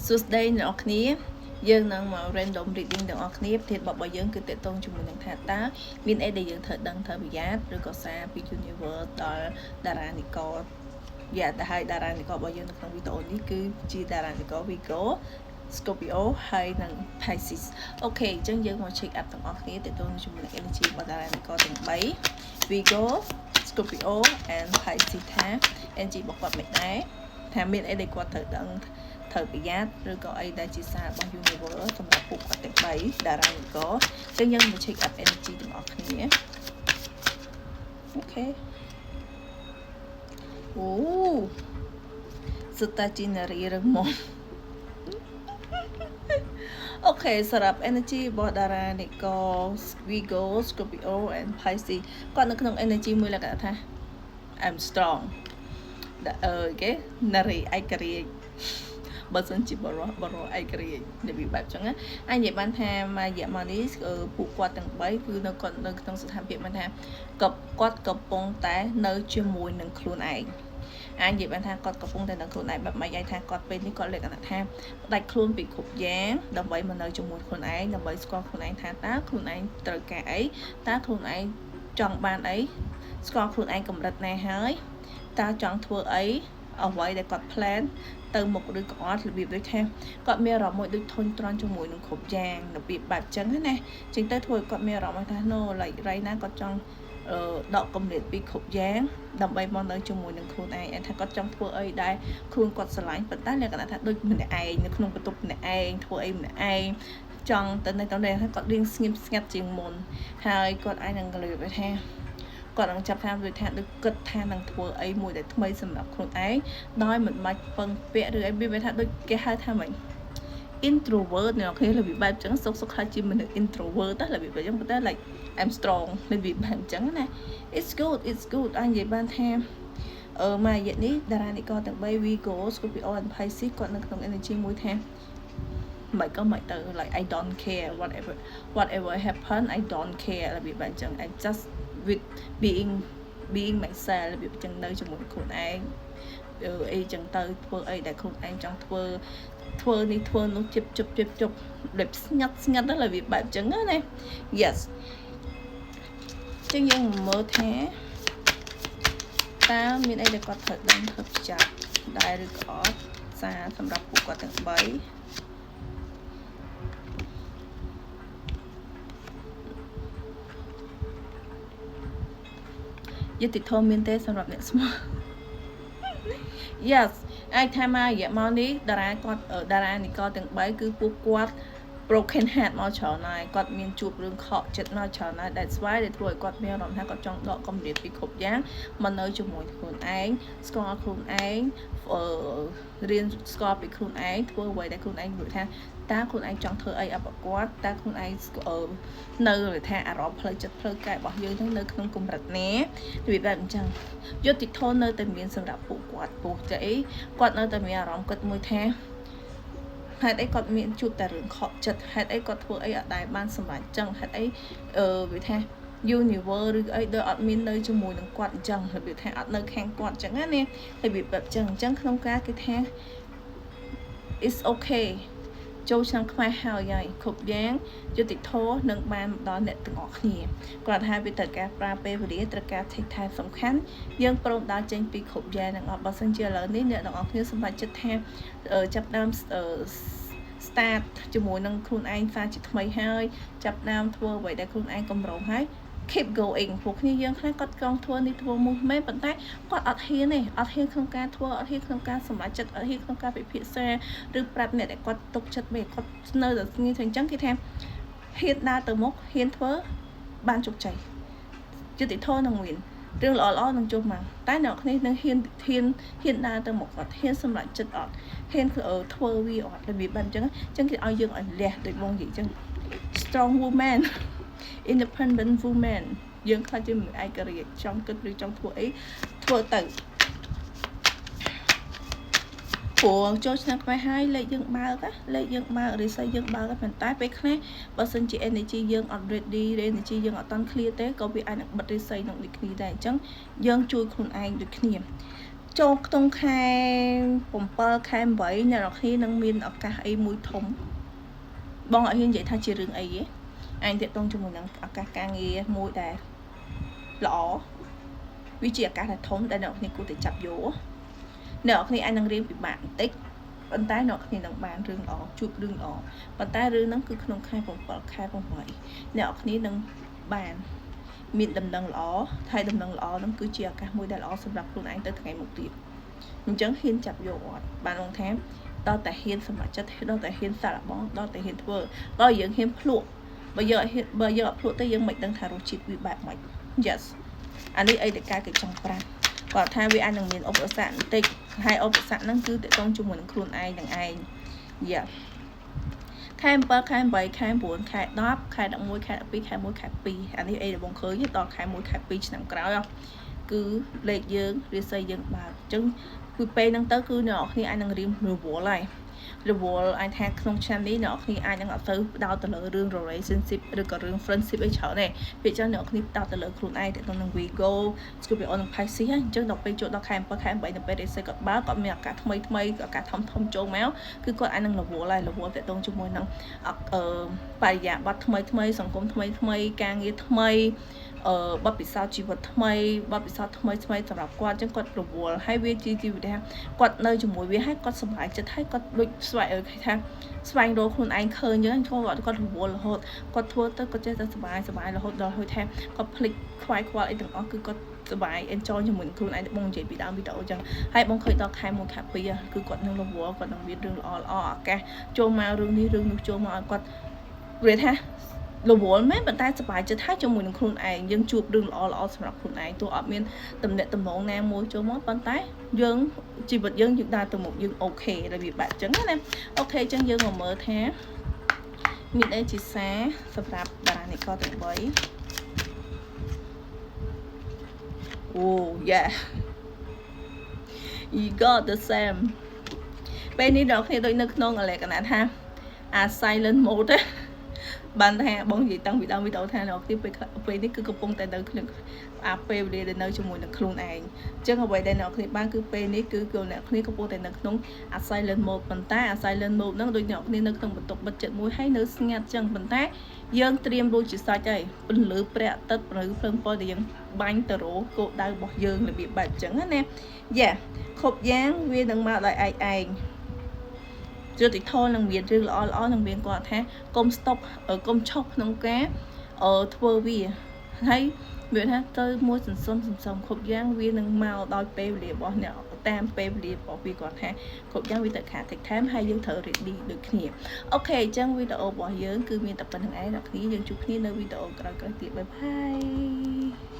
សួស្តីអ្នកនរគ្នាយើងនឹងមក random reading ទាំងអស់គ្នាប្រធានបទរបស់យើងគឺទាក់ទងជាមួយនឹងថាតើមានអីដែលយើងត្រូវដឹងត្រូវប្រយ័ត្នឬក៏សារពី universe ដល់តារានិករយ៉ាទៅហើយតារានិកររបស់យើងនៅក្នុងវីដេអូនេះគឺជាតារានិករ Virgo, Scorpio ហើយនិង Pisces. Okay អញ្ចឹងយើងមក check up ទាំងអស់គ្នាទាក់ទងជាមួយនឹង energy របស់តារានិករទាំង3 Virgo, Scorpio and Pisces ថា energy របស់គាត់មិនដែរថាមានអីដែលគាត់ត្រូវដឹងត្រូវប្រយ័ត្នឬក៏អីដែលជាសាររបស់ universe សម្រាប់ពួកគាត់ទាំង3តារានិករអញ្ចឹងយើងមក check up energy ទាំងអស់គ្នាOkay អូសុទ្ធតែជានារីរឹងមាំOkay សម្រាប់ energy របស់តារានិករ Virgo, Scorpio and Pisces គាត់នៅក្នុង energy មួយលក្ខណៈថា I'm strong អឺគេនារីឯករាជ្យបើសិនជាបរោះបរោះឯករាជ្យរបៀបបែបចឹងណាអញនិយាយបានថាមួយរយៈមកនេះពួកគាត់ទាំង3គឺនៅគាត់នៅក្នុងស្ថានភាពបានថាក៏គាត់កំពុងតែនៅជាមួយនឹងខ្លួនឯងអាចនិយាយបានថាគាត់កំពុងតែនៅខ្លួនឯងបែបម៉េចឯងថាគាត់ពេលនេះគាត់លក្ខណៈថាផ្ដាច់ខ្លួនពីគ្រប់យ៉ាងដើម្បីមកនៅជាមួយខ្លួនឯងដើម្បីស្គាល់ខ្លួនឯងថាតើខ្លួនឯងត្រូវការអីតើខ្លួនឯងចង់បានអីស្គាល់ខ្លួនឯងកម្រិតណាហើយតើចង់ធ្វើអីអ្វីដែលគាត់ plan ទៅមុខឬក៏អត់របៀបដូចថាគាត់មានអារម្មណ៍មួយដូចធុញទ្រាន់ជាមួយនឹងគ្រប់យ៉ាងរបៀបបែបចឹងណាចឹងទៅធ្វើឲ្យគាត់មានអារម្មណ៍ថា no, like right now គាត់ចង់អឺដកកម្រិតពីគ្រប់យ៉ាងដើម្បីមកនៅជាមួយនឹងខ្លួនឯងថាគាត់ចង់ធ្វើអីដែលខ្លួនគាត់ស្រឡាញ់ប៉ុន្តែលក្ខណៈថាដូចម្នាក់ឯងនៅក្នុងបន្ទប់ម្នាក់ឯងធ្វើអីម្នាក់ឯងចង់ទៅនៅទៅនេះគាត់រៀងស្ងៀមស្ងាត់ជាងមុនហើយគាត់អាចនឹងលើកថាគាត់នឹងចាប់ថាវាថាដូចគិតថានឹងធ្វើអីមួយដែលថ្មីសម្រាប់ខ្លួនឯងដោយមិនបាច់ពឹងពាក់ឬអីវាថាដូចគេហៅថាម៉េច introvert អ្នកនរគ្នារបៀបបែបចឹងសុកសុកថាជាមនុស្ស introvert តែរបៀបបែបចឹងប៉ុន្តែ like I'm strong របៀបបែបចឹងណា It's good, it's good. អញនិយាយបានថាអឺមួយរយៈនេះតារានិករទាំង3 Virgo, Scorpio and Pisces គាត់នៅក្នុង energy មួយថាមិនក៏មិនទៅ like I don't care, whatever happen, I don't care របៀបបែបចឹង I just with being myself របៀបចឹងនៅជាមួយខ្លួនឯងអីចឹងទៅធ្វើអីដែលខ្លួនឯងចង់ធ្វើធ្វើនេះធ្វើនោះជិបជប់ជិបជប់បែបស្ងាត់ស្ងាត់ទៅរបៀបបែបចឹងណា Yes ចឹងយើងមើលថាតើមានអីដែលគាត់ត្រូវដឹងធ្វើចាប់ដែរឬក៏អត់សារសម្រាប់ពួកគាត់ទាំង3យុត្តិធម៌មានទេសម្រាប់អ្នកស្មោះ Yes អាចថាមករយៈមកនេះតារាគាត់តារានិករទាំង3គឺពួកគាត់ broken heart មកច្រើនហើយគាត់មានជួបរឿងខកចិត្តមកច្រើនហើយ That's why ដែលធ្វើឲ្យគាត់មានអារម្មណ៍ថាគាត់ចង់ដកកម្រិតពីគ្រប់យ៉ាងមកនៅជាមួយខ្លួនឯងស្គាល់ខ្លួនឯងអឺរៀនស្គាល់ពីខ្លួនឯងធ្វើអ្វីដែលខ្លួនឯងនិយាយថាតើខ្លួនឯងចង់ធ្វើអីអបគាត់តើខ្លួនឯងនៅថាអារម្មណ៍ផ្លូវចិត្តផ្លូវកាយរបស់យើងហ្នឹងនៅក្នុងកម្រិតណារបៀបបែបអញ្ចឹងយុត្តិធម៌នៅតែមានសម្រាប់ពួកគាត់ពោះតែអីគាត់នៅតែមានអារម្មណ៍គិតមួយថាហេតុអីគាត់មានជួបតែរឿងខកចិត្តហេតុអីគាត់ធ្វើអីអត់ដែលបានសម្រេចចឹងហេតុអីអឺវាថា universe ឬអីដូចអត់មាននៅជាមួយនឹងគាត់អញ្ចឹងរបៀបថាអត់នៅខាងគាត់អញ្ចឹងណានេះរបៀបបែបអញ្ចឹងអញ្ចឹងក្នុងការគេថា it's okay ចូលឆ្នាំខ្មែរហើយហើយគ្រប់យ៉ាងយុត្តិធម៌នឹងបានមកដល់អ្នកទាំងអស់គ្នាគាត់ថាវាត្រូវការប្រើពេលវេលាត្រូវការ take time សំខាន់យើងព្រមដើរចេញពីគ្រប់យ៉ាងទាំងអស់បើសិនជាឥឡូវនេះអ្នកទាំងអស់គ្នាសម្រេចចិត្តថាចាប់ដើម start ជាមួយនឹងខ្លួនឯងសារជាថ្មីហើយចាប់ដើមធ្វើអ្វីដែលខ្លួនឯងកម្រងហើយ keep going ព្រោះគ្នាយើងខ្លះគាត់កងធ្វើនេះធ្វើមុខមែនប៉ុន្តែគាត់អត់ហ៊ានទេអត់ហ៊ានក្នុងការធ្វើអត់ហ៊ានក្នុងការសម្រេចចិត្តអត់ហ៊ានក្នុងការពិភាក្សាឬប្រាប់អ្នកដែលគាត់ទុកចិត្តវិញគាត់នៅតែស្ងៀមអញ្ចឹងគេថាហ៊ានដើរទៅមុខហ៊ានធ្វើបានជោគជ័យយុត្តិធម៌នឹងមានរឿងល្អល្អនឹងជួបមកតែអ្នកគ្នានឹងហ៊ានហ៊ានហ៊ានដើរទៅមុខអត់ហ៊ានសម្រេចចិត្តអត់ហ៊ានធ្វើវាអត់របៀបបែបអញ្ចឹងអញ្ចឹងគេឲ្យយើងឲ្យលះដូចបងនិយាយអញ្ចឹង strong woman, independent woman យើងខ្លាចជាមនុស្សឯករាជ្យចង់គិតឬចង់ធ្វើអីធ្វើទៅព្រោះចូលឆ្នាំខ្មែរហើយលេខយើងបើកលេខយើងបើករិស័យយើងបើកប៉ុន្តែពេលខ្លះបើសិនជា energy យើងអត់ ready energy យើងអត់តាន់ clear ទេក៏វាអាចនឹងបិទរិស័យនឹងដូចគ្នាដែរអញ្ចឹងយើងជួយខ្លួនឯងដូចគ្នា ចូលក្នុងខែ7ខែ8អ្នកនរគ្នានឹងមានឱកាសអីមួយធំបងអត់ហ៊ាននិយាយថាជារឿងអីទេអញតាក់ទងជាមួយនឹងឱកាសការងារមួយដែលល្អវាជាឱកាសដែលធំដែលអ្នកនរគ្នាគួរតែចាប់យកអ្នកនរគ្នាអាចនឹងរៀនពិបាកបន្តិចប៉ុន្តែអ្នកគ្នានឹងបានរឿងល្អជួបរឿងល្អប៉ុន្តែរឿងហ្នឹងគឺក្នុងខែ7ខែ8អ្នកគ្នានឹងបានមានដំណឹងល្អហើយដំណឹងល្អហ្នឹងគឺជាឱកាសមួយដែលល្អសម្រាប់ខ្លួនឯងទៅថ្ងៃមុខទៀតអញ្ចឹងហ៊ានចាប់យកអត់បានបងថាដល់តែហ៊ានសម្រេចចិត្តដល់តែហ៊ានសាកល្បងដល់តែហ៊ានធ្វើដល់យើងហ៊ានភ្លក់បើយើងអត់ហ៊ានបើយើងអត់ភ្លក់ទេយើងមិនដឹងថារសជាតិវាបែបម៉េច Yes អានេះអីដែលការគេចង់ប្រាប់គាត់ថាវាអាចនឹងមានឧបសគ្គបន្តិចហើយឧបសគ្គហ្នឹងគឺតកតងជាមួយនឹងខ្លួនឯងនឹងឯងយ៉ាខែ7ខែ8ខែ9ខែ10ខែ11ខែ12ខែ1ខែ2អានេះអីដែលបងឃើញដល់ខែ1ខែ2ឆ្នាំក្រោយគឺលេខយើងរាសីយើងបើកអញ្ចឹងគឺពេលហ្នឹងទៅគឺអ្នកនរគ្នាអាចនឹងរៀនរវល់ហើយរវល់អាចថាក្នុងឆ្នាំនេះអ្នកនរគ្នាអាចនឹងអត់ទៅផ្ដោតទៅលើរឿង relationship ឬក៏រឿង friendship អីច្រើនទេពេលចឹងអ្នកនរគ្នាផ្ដោតទៅលើខ្លួនឯងទៅនឹង Virgo Scorpio និង Pisces អញ្ចឹងដល់ពេលចូលដល់ខែ7ខែ8ដល់ពេលរាសីគាត់បើគាត់មានឱកាសថ្មីថ្មីឱកាសធំធំចូលមកគឺគាត់អាចនឹងរវល់ហើយរវល់តទៅជាមួយនឹងអឺបរិយាប័ត្រថ្មីថ្មីសង្គមថ្មីថ្មីការងារថ្មីអឺបទពិសោធន៍ជីវិតថ្មីបទពិសោធន៍ថ្មីថ្មីសម្រាប់គាត់អញ្ចឹងគាត់រវល់ហើយវាជាជីវិតថាគាត់នៅជាមួយវាហើយគាត់សប្បាយចិត្តហើយគាត់ដូចស្វែងគេថាស្វែងរកខ្លួនឯងឃើញអញ្ចឹងគាត់គាត់រវល់រហូតគាត់ធ្វើទៅគាត់ចេះតែសប្បាយសប្បាយរហូតដល់ហើយថាគាត់ភ្លេចខ្វាយខ្វល់អីទាំងអស់គឺគាត់សប្បាយ enjoy ជាមួយនឹងខ្លួនឯងបងនិយាយពីដើមវីដេអូចឹងហើយបងឃើញដល់ខែ1ខែ2គឺគាត់នឹងរវល់គាត់នឹងមានរឿងល្អល្អឱកាសចូលមករឿងនេះរឿងនោះចូលមកឲ្យគាត់និយាយថារវល់មែនប៉ុន្តែសប្បាយចិត្តហើយជាមួយនឹងខ្លួនឯងយើងជួបរឿងល្អល្អសម្រាប់ខ្លួនឯងទោះអត់មានតំណែងតំណងណាមួយចូលមកប៉ុន្តែយើងជីវិតយើងយើងដើរទៅមុខយើង OK របៀបបែបអញ្ចឹងណា OK អញ្ចឹងយើងមកមើលថាមានអីជាសារសម្រាប់តារានិករទាំង3អូ yeah, you got the same ពេលនេះដល់គ្នាដូចនៅក្នុងលក្ខណៈថាអា silent mode ណាបានថាបងនិយាយតាំងពីដើមវីដេអូថាអ្នកគ្នាពេលពេលនេះគឺកំពុងតែនៅក្នុងអាពេលវេលាដែលនៅជាមួយនឹងខ្លួនឯងអញ្ចឹងអ្វីដែលអ្នកគ្នាបានគឺពេលនេះគឺគឺអ្នកគ្នាកំពុងតែនៅក្នុងអា silent mode ប៉ុន្តែអា silent mode ហ្នឹងដូចអ្នកគ្នានៅក្នុងបន្ទប់បិទចិត្តមួយហើយនៅស្ងាត់ចឹងប៉ុន្តែយើងត្រៀមរួចជាស្រេចហើយពន្លឺព្រះអាទិត្យពន្លឺភ្លើងពណ៌ដែលយើងបាញ់ទៅរកគោលដៅរបស់យើងរបៀបបែបចឹងណាយ៉ាគ្រប់យ៉ាងវានឹងមកដោយឯងឯងយុត្តិធម៌នឹងមានរឿងល្អល្អនឹងមានគាត់ថាកុំ stop កុំឈប់ក្នុងការធ្វើវាហើយវាថាទៅមួយសន្សំសន្សំគ្រប់យ៉ាងវានឹងមកដោយពេលវេលារបស់អ្នកតាមពេលវេលារបស់វាគាត់ថាគ្រប់យ៉ាងវាត្រូវការ take time ហើយយើងត្រូវ ready ដូចគ្នា OK អញ្ចឹងវីដេអូរបស់យើងគឺមានតែប៉ុណ្្នឹងឯងអ្នកគ្នាយើងជួបគ្នានៅវីដេអូក្រោយៗទៀត bye bye.